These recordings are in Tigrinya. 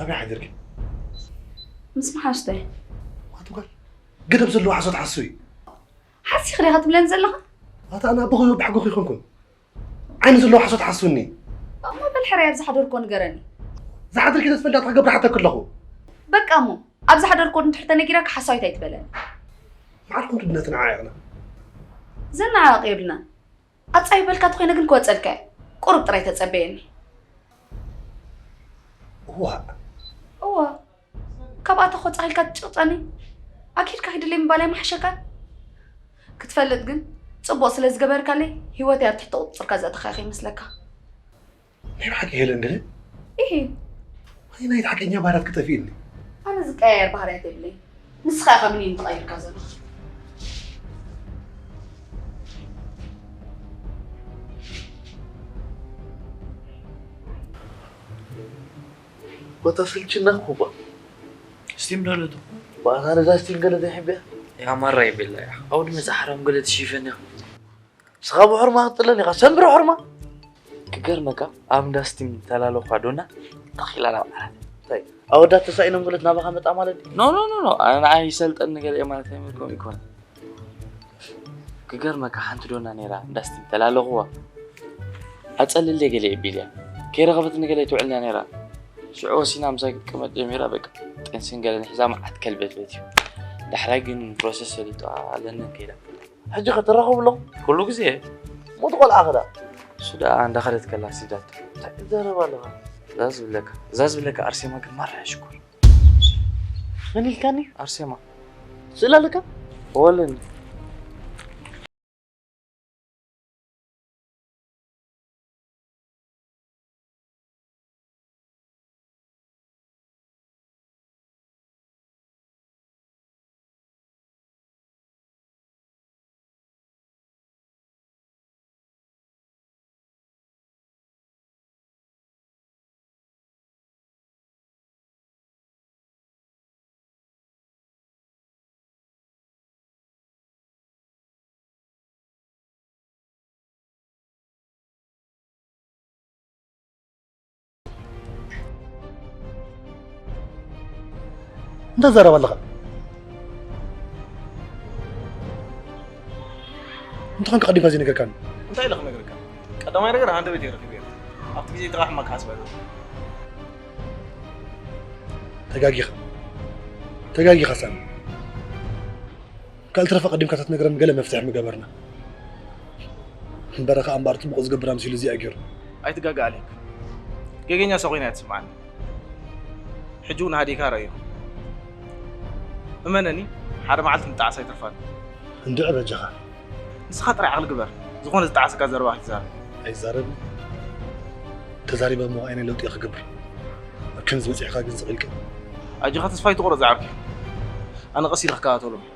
ኣበይ ሓዲርኪ? ምስ መሓዙተይ። ኣቱ ጓል፣ ገደብ ዘለዎ ሓሶት ሓስዊ። ሓሲኽ ዲኻ ትብለኒ ዘለኻ? ኣታ ኣነ ኣቦኺ ወዲ ሓጎኺ ይኾንኩን። ዓይኒ ዘለዎ ሓሶት ሓስውኒ። እሞ በል ሕራይ ኣብ ዝሓደርኮ ንገረኒ። ዝሓድርኪ ተትፈልጢ ኣታ ክገብር ሓተኪ ኣለኹ። በቃ እሞ ኣብ ዝሓደርኮ እንድሕር ተነጊራካ ሓሳዊት ኣይትበለኒ። መዓት ክንድነትን ዓዒቕና። ዘነዓቕቕ የብልናን። ኣብ ጻይ በልካ ተኾይነ ግን ክወጸልካ እየ። ቁሩብ ጥራይ ተጸበየኒ። እዋእ። እዋ። ካብኣ ተኾጻኺልካ ትጭቕጸኒ? ኣኪድካ ኪድለይ ምባል ኣይምሓሸካን? ክትፈልጥ ግን፣ ጽቡቕ ስለ ዝገበርካለይ፣ ህይወተይ ኣብ ትሕቲ ቁጽጽርካ ዘእተኻ ከይመስለካ። ናይ ብሓቂ ሄለን ድኺ? ኢሂ። ኣይ፣ ናይ ሓቀኛ ባህርያት ክጠፍእኒ። ኣነ ዝቀያየር ባህርያት የብለይ። ንስኻ ኢኻ ምኒን ትቐይርካ ዘለኻ። ቦታ ስልችና እኮ ባ። ስቲም ዶ ኣለቶ? ባታ ነዛ ስቲም ገለ ዘይሕብያ? ያ ማራ ይብላ ያ። ኣውድ መጻ ሓራም ገለ ትሽፈን ያ። ስኻ ብሕርማ ክትጥለን ኢኻ፣ ሰንብር ሕርማ። ክገርመካ፣ ኣብ እንዳ ስቲም ተላለኳ ዶና፣ ተኺላ ናብ ዓራት። እንታይ? ኣወዳት ተሳኢኖም ገለት ናባኻ መጣ ማለት ድዩ? ኖ፣ ኖ፣ ኖ፣ ኖ። ኣነ ንዓይ ይሰልጠኒ ገለ እየ ማለት ኣይመልኮም ይኮነ። ክገርመካ፣ ሓንቲ ዶና ነይራ፣ እንዳ ስቲም ተላለኹዋ። ኣጸልለይ ገለ እየ ቢልያ። ከይረኸበትኒ ገለ ትውዕልና ነይራ። ሽዑ ወሲና ምሳይ ክትቅመጥ ጀሚራ፣ በቃ፣ ጥንስን ገለን ሒዛ መዓት ከልበትበት እዩ። ዳሕራይ ግን ፕሮሰስ ሰሊጡ ኣለንን ከይዳ። ሕጂ ኸ ትራኸቡ ኣለኹም? ኩሉ ግዜ። ሞት ቆልዓ ኸዳ? እሱ ደኣ እንዳኸደት ከላ ሲዳቶ። እንታይ ትዛረብ ኣለኻ? እዛ ዝብለካ፣ እዛ ዝብለካ ኣርሴማ ግን ማራ እያ ሽኮር። መን ኢልካኒ? ኣርሴማ። ስእላ ኣለካ? ወለኒ። እንታይ ትዛረብ ኣለኻ? እንታይ ኮንካ ቀዲምካ ዘይነገርካኒ? እንታይ ኢለ ክነግረካ? ቀዳማይ ነገር ሃንደበት እየ ረኺበ። ኣብቲ ግዜ ጥራሕ ሕማቅ ክሓስብ ኣይደልን። ተጋጊኻ። ተጋጊኻ ሳሚ። ካልእ ትረፈ ቀዲምካ ተትነግረኒ ገለ መፍትሒ ምገበርና። እምበረ ኸኣ እምበኣር ጽቡቕ ዝገብር ኣምሲሉ እዚኣ ገይሩ። ኣይትጋገ ኣሌክ። ጌገኛ ሰብ ኮይና እያ ትስምዓኒ። ሕጂ እውን ሃዲእካ ረእዮ። እመነኒ፣ ሓደ መዓልቲ ምጣዓስ ኣይተርፋን። እንድዒ በጃኻ። ንስኻ ጥራይ ዓቕሊ ግበር። ዝኾነ ዝጠዓሰካ ዘረባ ኣይትዛረብ። ኣይዛረብን። ተዛሪበ እሞ ኣይነ ለውጢ ክገብር። ኣብ ከምዚ በጺሕካ ግን ስቕ ኢልካ። ኣጆኻ ተስፋ ኣይትቑረጽ ዝዓርከይ። ኣነ ቀስ ኢለ ክከታተሎም እየ።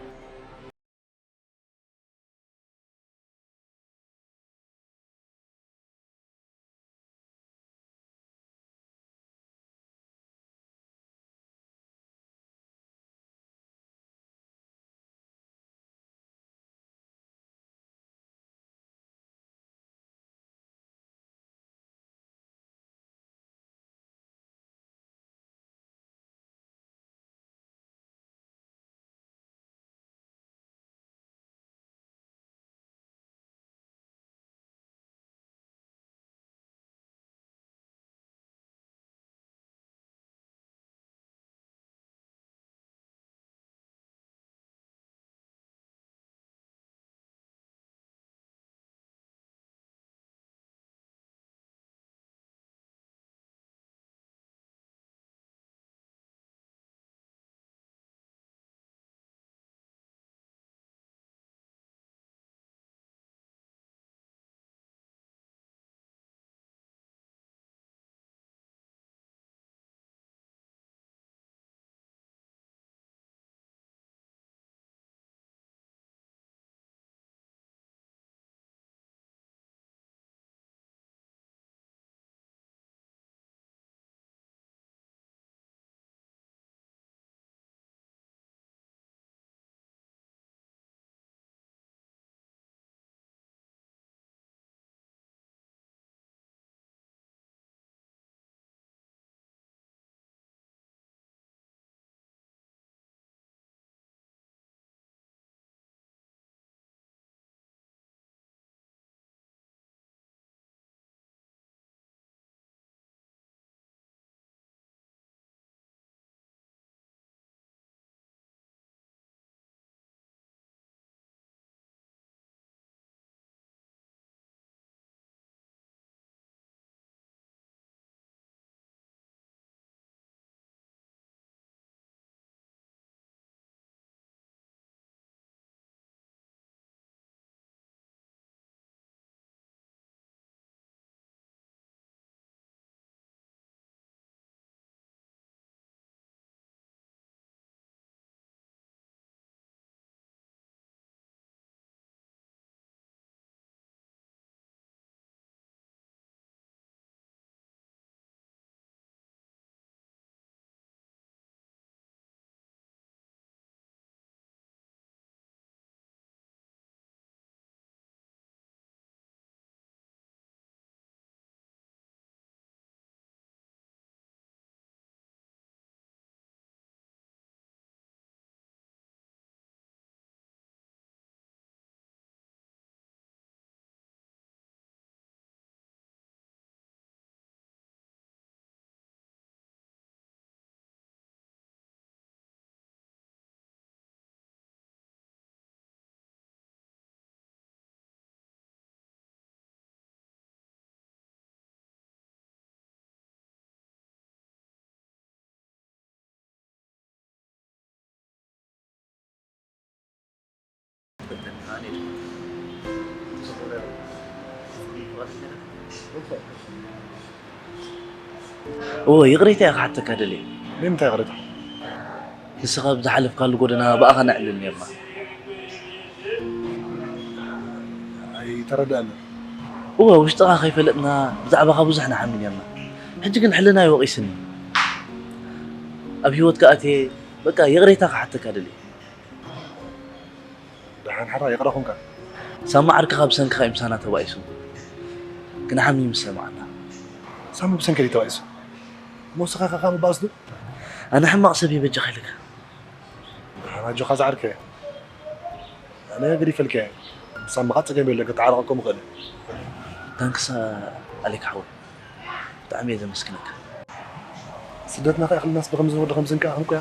እወ፣ ይቕሬታ እየ ክሓተካ ደልየ። ንምንታይ ይቕሬታ? ንስኻ ብዝሓለፍካሉ ጎደና ብኣኻ ነዕልል ነርና። ኣይተረድኣንን። እወ፣ ውሽጥኻ ከይፈለጥና ብዛዕባኻ ብዙሕ ንሓሚ ነርና። ሕጂ ግን ሕልናይ ወቒስኒ። ኣብ ህይወትካ ኣትየ፣ በቃ ይቕሬታ ክሓተካ ደልየ። ደሓን ሓራ ይቕረ ኹንካ። ሳሚ ዓርክኻ ብሰንክኻ እዩ ምሳና ተባኢሱ። ክንሓሚ ምስ ሰማዕና። ሳሚ ብሰንከይ ድዩ ተባኢሱ? እሞ ንስኻ ኢኻ ካብ መባእስቱ? ኣነ ሕማቕ ሰብ እየ በጃኻ ኢለካ። ደሓን ኣጆኻ ዝዓርከይ። ኣነ ገዲፈልካ እየ። ሳሚ ኸኣ ጸገም የለን፣ ክተዓረቐኩም እኽእል እየ። ታንክስ ኣሌክ ሓወይ። ብጣዕሚ እየ ዘመስግነካ። ስደትና ከይኣኽለናስ ብኸምዚ ወዲ ከምዚ እንከኣ ክንቆያ?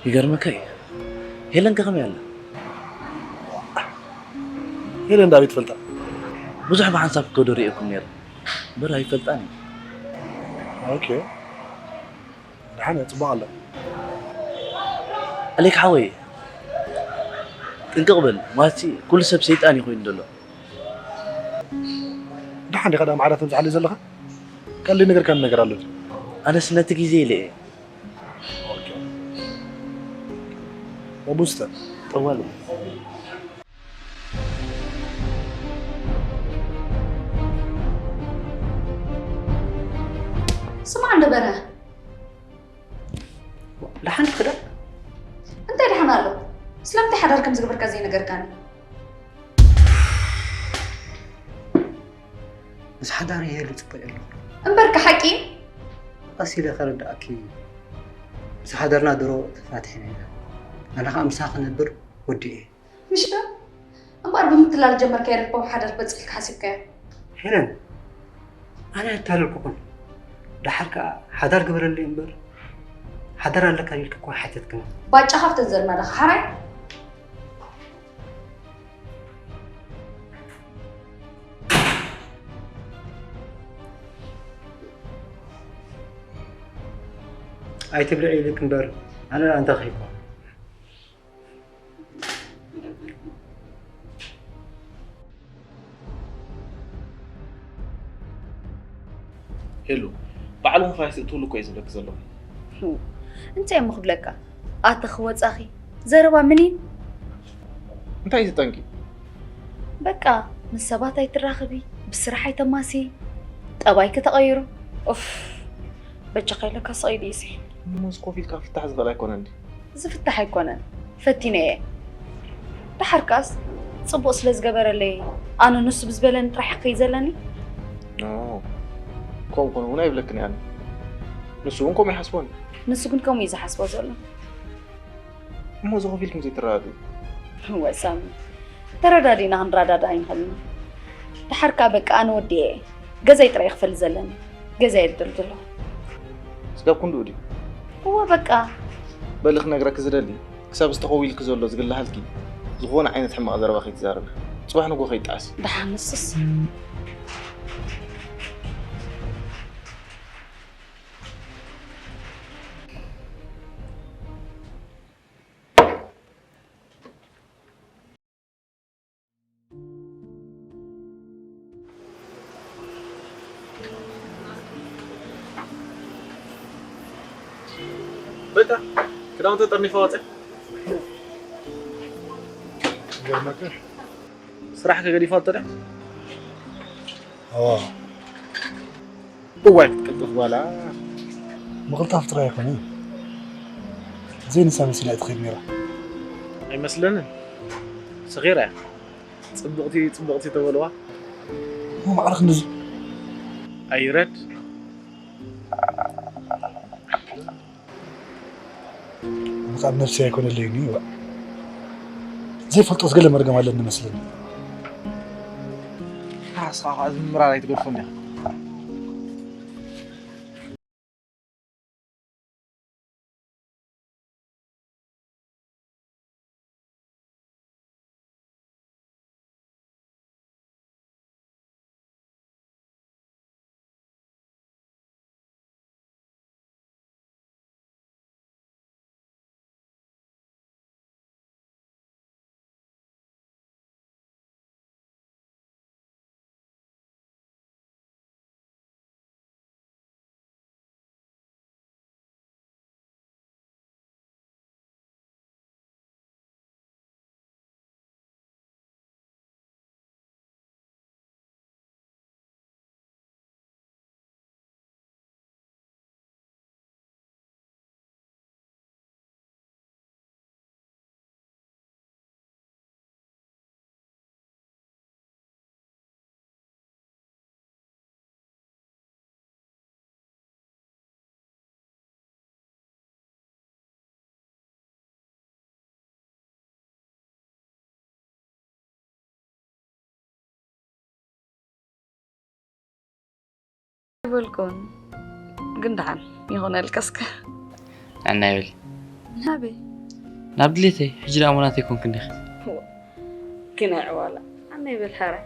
ይገርመካ እዩ። ሄለን ከ ከመይ ኣላ? ሄለን ዳኣ ኣበይ ትፈልጣ? ብዙሕ ብሓንሳብ ክትከዱ ርእየኩም ነይረ። እምበር ኣይፈልጣን እየ። ኦኬ። ደሓን እያ፣ ጽቡቕ ኣላ። ኣሌክ ሓወይ፣ ጥንቅቕ በል። ማለትሲ ኩሉ ሰብ ሰይጣን እዩ ኮይኑ ዘሎ። ደሓን ዲኻ ደኣ ማዕረ ተብዝሓለይ ዘለኻ? ቀሊል ነገር ከም ነገር ኣሎ ድዩ? ኣነስ ነቲ ግዜ ኢለ እየ። ኦኬ። በቡስተ። ጠዋል። ስማዕ እንዶ በረ። ደሓን ትኽዳ? እንታይ ደሓን ኣሎ? ስለምንታይ ሓዳር ከም ዝገበርካ ዘይነገርካኒ? ምስ ሓዳር ይሄሉ ጽቡቕ የሎ። እምበርካ ሓቂ እዩ? ቀስ ኢለ ከረዳእኪ። ምስ ሓዳርና ድሮ ተፋቲሕና ኢና። ኣነ ኸኣ ምሳኺ ክነብር ወዲኤ። ምሽ ዶ? እምበኣር ብምትላል ጀመርካዮ ርክቦም ሓዳር በጺሕካ ሓሲብካዮ? ሄለን፣ ኣነ ኣታለልኩኽን። ደሓር ከኣ ሓዳር ግበረለይ እምበር፣ ሓዳር ኣለካ ኢልኪ እኮ ኣይሓተትክን። ባጫ ካብተን ዘርናዳ ሓራይ? ኣይትብልዒ ኢልክ እምበር ኣነ ደኣ እንታይ ኺብካ። ሄሉ፣ በዓል ምፍራስ እትብሉ እኮ እየ ዝብለኪ ዘለኹ። እንታይ እሞ ክብለካ? ኣተኺ ወጻኺ ዘረባ ምኒን። እንታይ እዩ እቲ ጠንቂ? በቃ ምስ ሰባት ኣይትራኸቢ፣ ብስራሕ ኣይተማሲ፣ ጠባይኪ ተቐይሩ። ኡፍ በጃኻ ኢለካ ስቕ ኢሉ እዩሲ። እሞ እዚ ኮፍ ኢልካ ክፍታሕ ዝኽእል ኣይኮነን ድዩ? ዝፍታሕ ኣይኮነን፣ ፈቲነዮ እየ። ደሓር ከኣስ ጽቡቕ ስለ ዝገበረለይ ኣነ ንሱ ብዝበለኒ ጥራሕ ክኸይድ ዘለኒ። ኖ፣ ከምኡ ኮነ እውን ኣይብለክን እየ ኣነ። ንሱ እውን ከምኡ ይሓስቦ ኣሎ። ንሱ ግን ከምኡ እዩ ዝሓስቦ ዘሎ። እሞ እዚ ኮፍ ኢልኩም ዘይትረዳድኡ? እወ ሳሚ፣ ተረዳዲእና ክንረዳዳእ ኣይንኽእልን ኢና። ደሓር ከኣ በቃ ኣነ ወዲኤ እየ። ገዛይ ጥራይ እየ ክፈልጥ ዘለኒ። ገዛይ እየ ዝደሊ ዘለኹ። ስጋብ ክንድኡ ድዩ? እወ በቃ። በሊ ክነግረኪ ዝደሊ፣ ክሳብ እዚ ተኸዊልኪ ዘሎ ዝግላሃልኪ ዝኾነ ዓይነት ሕማቕ ዘረባ ከይትዛረቢ። ጽባሕ ንግሆ ከይጠዓሲ። ደሓን ንሱስ። በቃ ክዳውንቲ ጠርኒፋ ወፀ። ይገርመካ። ስራሕ ከገዲፋ ወጠደ። ኣዋ እዋይ ክትቅልጥፍ ጓላ። ምቕልጣፍ ጥራይ ኣይኮነን፣ ዘይንሳ መሲላ እያ ትኸይድ ነይራ። ኣይመስለንን። ሰኺራ እያ። ጽብቕቲ ጽብቕቲ ተበልዋ። እሞ ማዕረ ክንድዚ ኣይረድ። ምኻድ ነብሲ ኣይኮነለይን እዩ። ዘይፈልጦስ ገለ መርገም ኣለኒ መስለኒ። ራስኻ ኸዓ እዚ ምምራር ኣይትገድፎን ዲኻ? ይበልኩን ግን ደሓን ይኾነልካ እስከ። ኣናይብል ናበይ? ናብ ድሌተይ ሕጂ ደኣ ሞናት ኣይኮንክን ዲኺ? ግን ኣይዕዋላ ኣናይብል ሓራይ።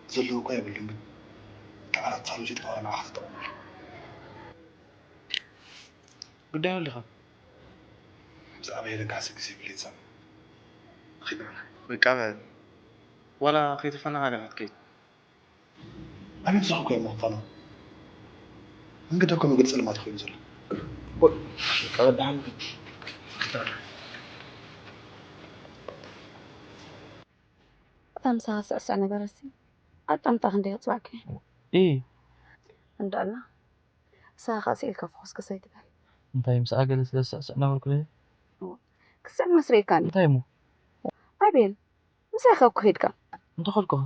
ዘለዎ እኳ የብሉን ግን ተዓራት ሳሎን ሽጥካ ንዓኻ ተጠቕመሉ። ጉዳይ ወሊኻ ብዛዕባ ሄለን ክሓስብ ግዜ የብለይን ሳሚ። ንኺድ ንዓና። በቃ በል ዋላ ከይተፈናሃደ ክትከይድ ኣበይ ምሳኹም ከ እሞ ክፋኖ? መንገዲ እኮ መንገዲ ጸልማት ኮይኑ ዘሎ። በቃ በል ደሓን እታ ምሳኻ ዝስዕስዕ ነበረሲ ኣጣምጣ ክንደይ ክጽዋዕኪ እይ እንዳላ ንስኻ ከዓ ስኢልካ ፍኹስ ክሰይ ትበል እንታይ ምስኣ ገለ ስለ ዝስዕስዕ ነበርኩ ዶ ክስዕም መስሪእካኒ እንታይ እሞ ኣቤል ምሳይ ካብ ክኸድካ እንተኸልኩኸ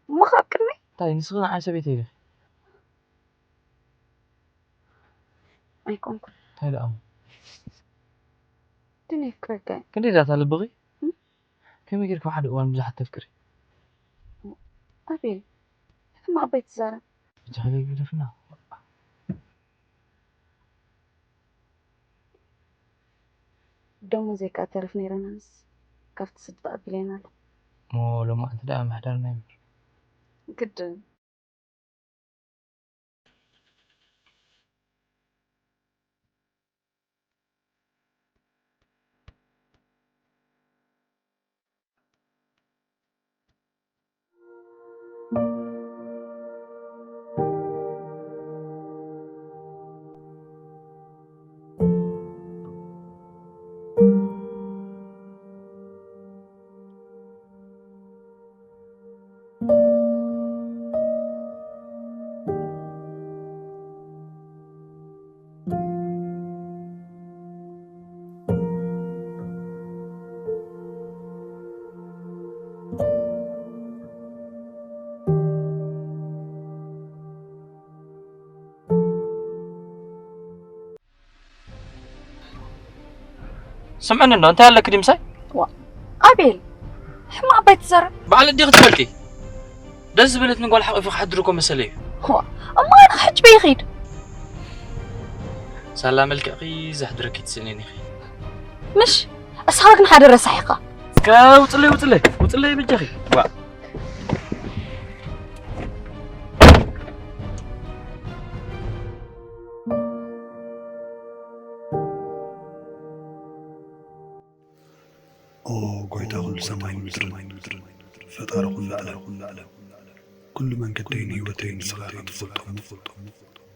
እሞ ካብ ቅድመይ እንታይ ንስኺ ንዓይ ሰበይቲ ኢኺ ኣይኮንኩን እንታይ ደኣ እሞ ድንክረከ ክንደይ ዳታ ልብኺ ከመይ ጌርካ ሓደ እዋን ብዙሓት ተፍቅሪ ኣቤል ሕማቕ ቤት ትዛረብ እጃ ከገግደፍና ኣቤል ደሞዝ ከኣ ተርፍ ነይረናንስ ካብቲ ስዲ ተቐቢለና ኣሎ። እሞ ሎማዓንቲ ደኣ ምሕዳርና ይምር። ግድን። ስምዕኒ እንዶ እንታይ ኣለኪ ድምሳይ? ኣቤል፣ ሕማቕ ኣባይ ትዛረብ። በዓል ኣዴኺ ትፈልጢ? ደስ ዝበለትኒ ጓል ሓቒፉ ክሓድር እኮ መሰለይ እዩ። እሞ ኣነ ሕጭበይ ይኺድ። ሳላ መልክዕኺ ዘሕድረኪ ትስእንን ኢኺ። ምሽ እስኻ ግን ሓደ ረሳሕ ኢኻ። እስከ ውፅለይ ውፅለይ ውፅለይ በጃኺ። ዋ ኦ ጎይታ ኩሉ ሰማይን ምድርን፣ ፈጣሪ ኩሉ ዓለም፣ ኩሉ መንገደይን ህይወተይን ንስኻ ኢኻ ትፈልጦ እሞ፣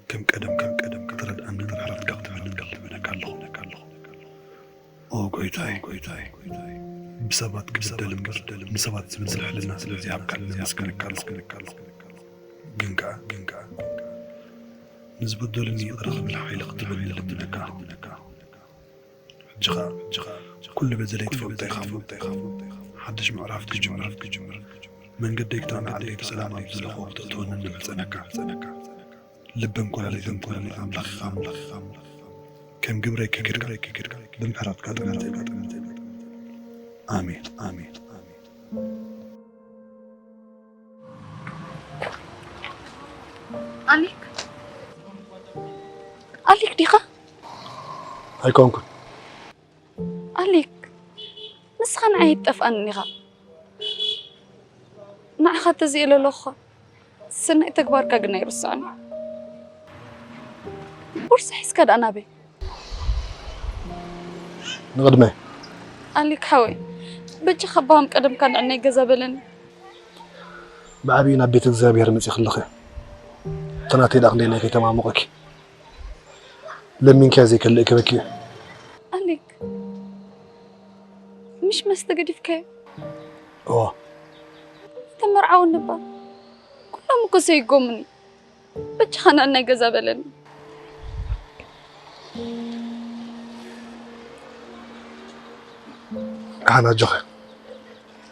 ከም ቀደም ከም ቀደም ክትረድኣንን ምሕረትካ ክትህበንን እልምነካ ኣለኹ። ኦ ጎይታይ፣ ጎይታይ፣ ብሰባት ክብደል እምበር ንሰባት ዝመስል ሕልና ስለ ዘይሃብካኒ የመስግነካ ኣለኹ። ግን ከኣ፣ ግን ከኣ ንዝበደሉኒ ይቕረ ክብል ሓይሊ ክትህበኒ እልምነካ። ሕጂ ኸኣ፣ ሕጂ ኸኣ ኩሉ በደለይ ትፈልጦ ኢኻ እሞ፣ ሓድሽ ምዕራፍ ክጅምር፣ መንገደይ ክተቕንዓለይ ብሰላም ኣብ ዘለኽዎ ክተእትወኒ እምሕጸነካ። ልብን ኵላሊትን ትመልእ ኣምላኽ ኢኻ እሞ፣ ከም ግብረይ ከይከድካ፣ ብምሕረትካ ጠምተኒ። ኣሜን፣ ኣሜን፣ ኣሜን። ኣሊክ፣ ኣሊክ ዲኻ? ኣይኮንኩን። ኣሊክ፣ ንስኻ ንዓይ ኣይትጠፍኣንን ኢኻ። ንዓኻ ተዝእለ ኣለኹ። ሰናይ ተግባርካ ግን ኣይርስዖን። ቦርሳ ሒዝካ ደኣ ናበይ? ንቕድመይ። ኣሊክ ሓወይ፣ በጃኻ ብሃም ቀደምካ ንዕናይ ገዛ በለኒ። ብዓብዪ ናብ ቤት እግዚኣብሔር መፂእኺ ኣለኺ። እቲ ናተይ ደኣ ክንደየናይ ከይተማሞቐኪ። ለሚንክያ ዘይከልእ ክበኪ። ኣሊክ፣ ምሽ መስተ ገዲፍካዮ? እዎ። ተመርዓወኒ እባ። ኩሎም እኮ ሰይጎምኒ። በጃኻ ንዕናይ ገዛ በለኒ። ደሓን ኣጆኺ።